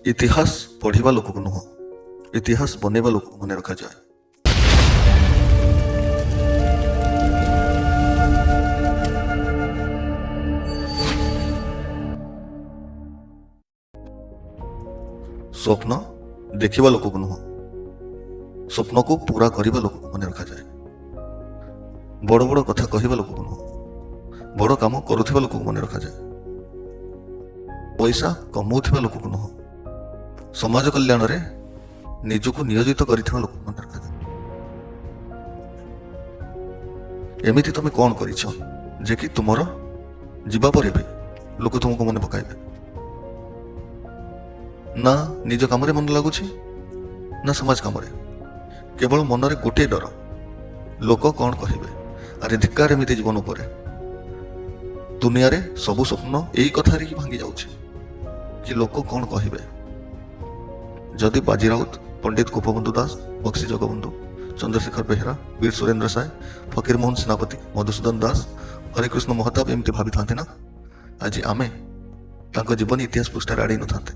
ଇତିହାସ ପଢ଼ିବା ଲୋକକୁ ନୁହଁ, ଇତିହାସ ବନେଇବା ଲୋକକୁ ମନେ ରଖାଯାଏ। ସ୍ୱପ୍ନ ଦେଖିବା ଲୋକକୁ ନୁହଁ, ସ୍ୱପ୍ନକୁ ପୂରା କରିବା ଲୋକକୁ ମନେ ରଖାଯାଏ। ବଡ଼ ବଡ଼ କଥା କହିବା ଲୋକକୁ ନୁହଁ, ବଡ଼ କାମ କରୁଥିବା ଲୋକକୁ ମନେ ରଖାଯାଏ। ପଇସା କମଉଥିବା ଲୋକକୁ ନୁହଁ, ସମାଜ କଲ୍ୟାଣରେ ନିଜକୁ ନିୟୋଜିତ କରିଥିବା ଲୋକକୁ ମନେ ରଖାଯାଏ। ଏମିତି ତମେ କ'ଣ କରିଛ ଯେ କି ତୁମର ଯିବା ପରେ ବି ଲୋକ ତୁମକୁ ମନେ ପକାଇବେ? ନା ନିଜ କାମରେ ମନ ଲାଗୁଛି, ନା ସମାଜ କାମରେ। କେବଳ ମନରେ ଗୋଟିଏ ଡର, ଲୋକ କ'ଣ କହିବେ। ଆରେ ଧିକ୍କାର ଏମିତି ଜୀବନ ଉପରେ। ଦୁନିଆରେ ସବୁ ସ୍ୱପ୍ନ ଏଇ କଥାରେ ହିଁ ଭାଙ୍ଗି ଯାଉଛି କି ଲୋକ କ'ଣ କହିବେ। ଯଦି ବାଜି ରାଉତ, ପଣ୍ଡିତ ଗୋପବନ୍ଧୁ ଦାସ, ବକ୍ସି ଜଗବନ୍ଧୁ, ଚନ୍ଦ୍ରଶେଖର ବେହେରା, ବୀର ସୁରେନ୍ଦ୍ର ସାଏ, ଫକୀରମୋହନ ସେନାପତି, ମଧୁସୂଦନ ଦାସ, ହରେକୃଷ୍ଣ ମହତାବ ଏମିତି ଭାବିଥାନ୍ତେ ନା, ଆଜି ଆମେ ତାଙ୍କ ଜୀବନୀ ଇତିହାସ ପୃଷ୍ଠାରେ ଆଡ଼େଇ ନଥାନ୍ତେ।